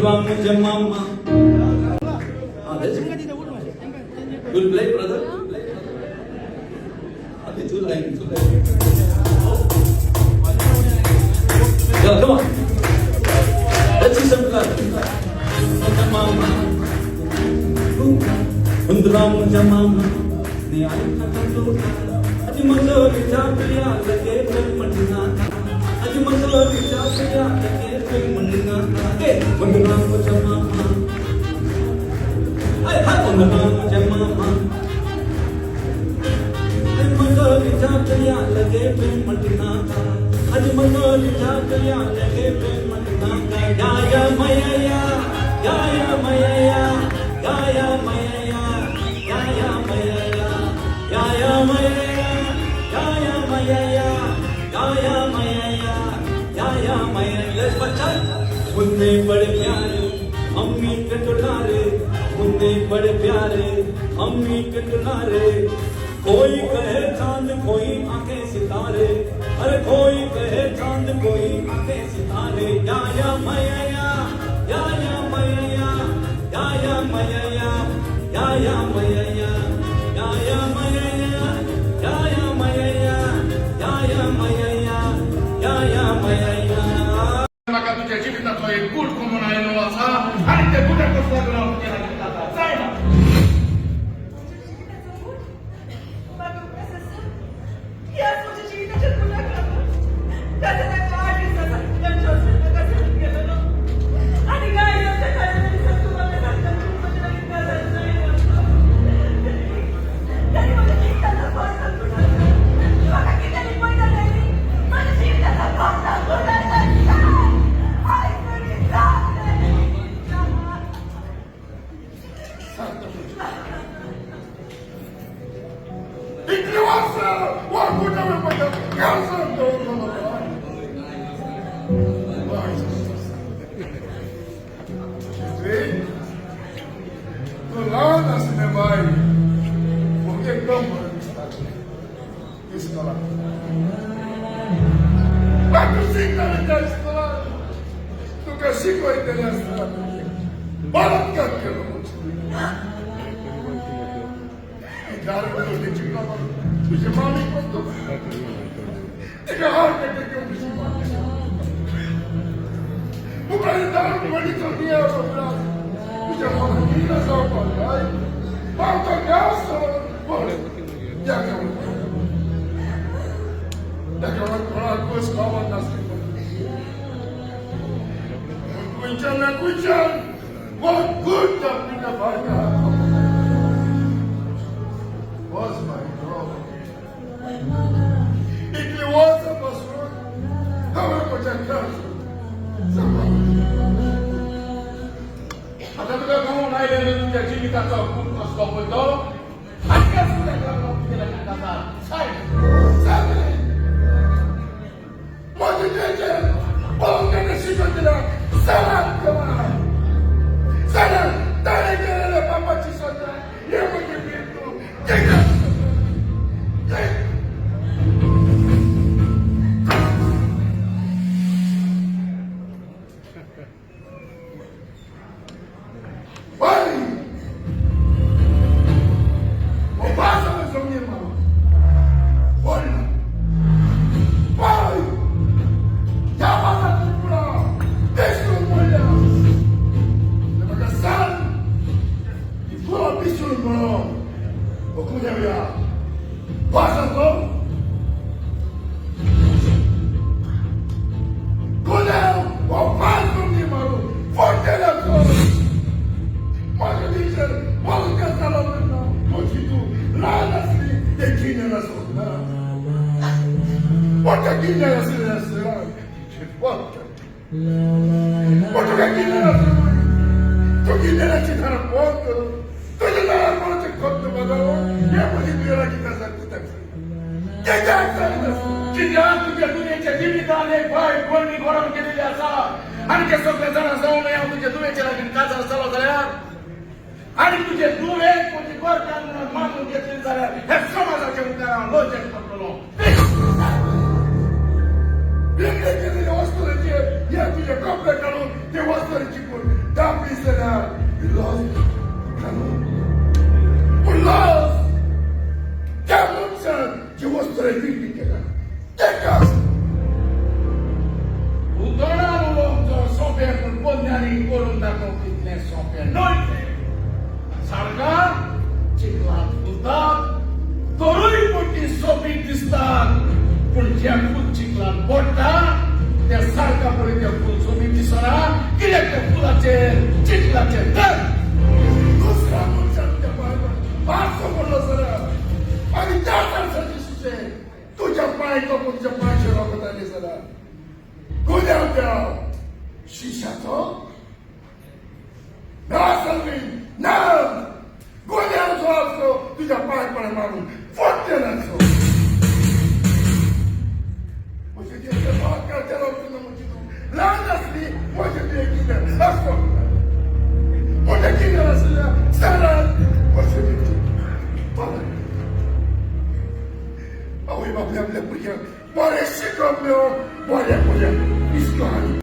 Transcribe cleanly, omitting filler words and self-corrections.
मुंदरा मुझे मामा. Ah, that's it. Will play, brother? Ah, the two lines, two lines. Yeah, come on. Let's see some clap. मामा मुंदरा मुझे मामा अज मजोरी चापिया लगे मंडना, अज मजोरी चापिया लगे मंडना. मुंदरा मुझे मामा, हाय हाय, मुंदरा मुझे मामा मजोरी चापिया लगे मंडना, अज मजोरी चापिया लगे मंडना. या या मया या या मया या या मया या या मया या या मया या या मया या या मया या या मया. Let's बच्चा. मुन्ने बड़े प्यारे अम्मी के दुलारे, मुन्ने बड़े प्यारे अम्मी के दुलारे. कोई कहे चांद, कोई आके सितारे, अरे कोई कहे चांद, कोई आके सितारे. या या मया या या या मया या या या मया या या या मया या या या मया या या या मया या या या मया या या या मया या. म्हाका तुझ्या जिविताचो एक गूट कमून आयलो आसा आनी ते गुटाक कसो लागून हांव तुज्या लागीं काजार जायना. म्हज्या जिविताचो गूट म्हाका उगडास आसा, ह्याच म्हज्या जिविताच्या गुटाक लागून काजाराक 8 दिसां तांच्या काजाराक गेलेलो आनी काय आमच्या काजारा दिसा तूं म्हाका सांगता तूं म्हज्या लागीं काजार जायना. ताणी म्हज्या जिविताचो कोणतो गूट आसा? म्हाका कितें लिपयता ताणी? म्हज्या जिविताचो कोणतो गूट आसा? सांग, आयज तरी सांग ताणी. सांगता तुझे. इतली वर्सां हो गुट हांवें म्हज्या काळजांत दवरलो बाय. बाय, तूं ल्हान आसलें बाय, म्हाका एकदम बरें दिसतालें इस्कोलाक. तूं शिकतालें त्या इस्कोलाक, तुका शिकयतलें आसतना बलात्कार केलो. दार चिकलो तुझे मामी करतो, तिका हार्ट अटॅक येवन तुजी मामी मुखार दार मडीचो नियाळ. तुझ्या मामी जावपाक जाय. हांव तो घास त्या त्या गांवात कोणाक खोस खबर नासली. खंयच्यान ना खंयच्यान what good the Peter Parker was my dog. इतली वर्सां पासून हांवें म्हज्या घरांत सांबाळ्ळें. आतां तुका कळून आयलें तुज्या जिविताचो गूट कसलो पळय तो. आनी तुज्या घरांत तुज्या लागीं काजार जायना. सांगलें म्हजें तेजेर बळकाने शिकवलें सरान करा सरान. ताणें केलेल्या पापाची सजा हे म्हजें मृत्यू. तेका बाय, Obasa mezonye mama. Wala. Bay. Yabasa tipula. Desu moya. Lemakasan. Ikula bisu mo. Okunya ya. Basa to. Kunel. Obasa ni maru. Forte la ko. Mwen Walka salomena. Mojitu. Lana si. Tekine na sona. Wata kine na sila sila. Wata. Wata kine na sila. Tu kine na chitara ponto. Tu na mote konto bagalo. Ya mo di bira kita sa kita. Kaya sa कित्याक तुज्या दुयेच्या जिवितान एक बाय कोणी घोडोवन केलेली आसा आनी ते सगळे जाणा जावन हांव तुज्या दुयेच्या लागीं काजार जालो जाल्यार आनी तुजे दुयें म्हजी घरकान्न म्हणून मानून घेतली जाल्यार हे समाजाच्या मुखार हांव लजेक पडटलो. बिल्ले केलेले वस्तूचे हे तुझे कपडे काढून ते वस्तूचे चिकून. लॉस पूण लॉस त्या मनशान जी वस्तू विकली केला तेका उतोणार उलोवंक चड सोंपें, पूण पन्न्यांनी करून दाखोवंक तितलें सोंपें न्हय तें. सारकां चिखलांत फुलतात तरूय पूण ती सोबीत दिसतात, पूण जें फूल चिखलांत पडटा त्या सारका पळय तें फूल सोबीत दिसना, कित्याक त्या फुलाचेर चिखलाचेर दर. दुसऱ्या मनशान तुज्या पांय पांचसो पडलो सर आनी त्या वर्साची सुशेग तुज्या पांय कापून तुज्या पांयचे रगत आयलें सर. गुन्यांव त्या शिशाचो ना सलवीन ना, गुन्यांव जो आसलो तुज्या पांय पडे मारून फोडटे नासो. म्हजे देशे भाग काडचे तुला, म्हजी तूं ल्हान आसली, म्हजे तुवें कितें आसलो म्हजें कितें आसलें सरान म्हजें. आवय बापूय आपल्या भुरग्यांक बरें शिकप मेळोवंक बरें बरें इस्कोलांनी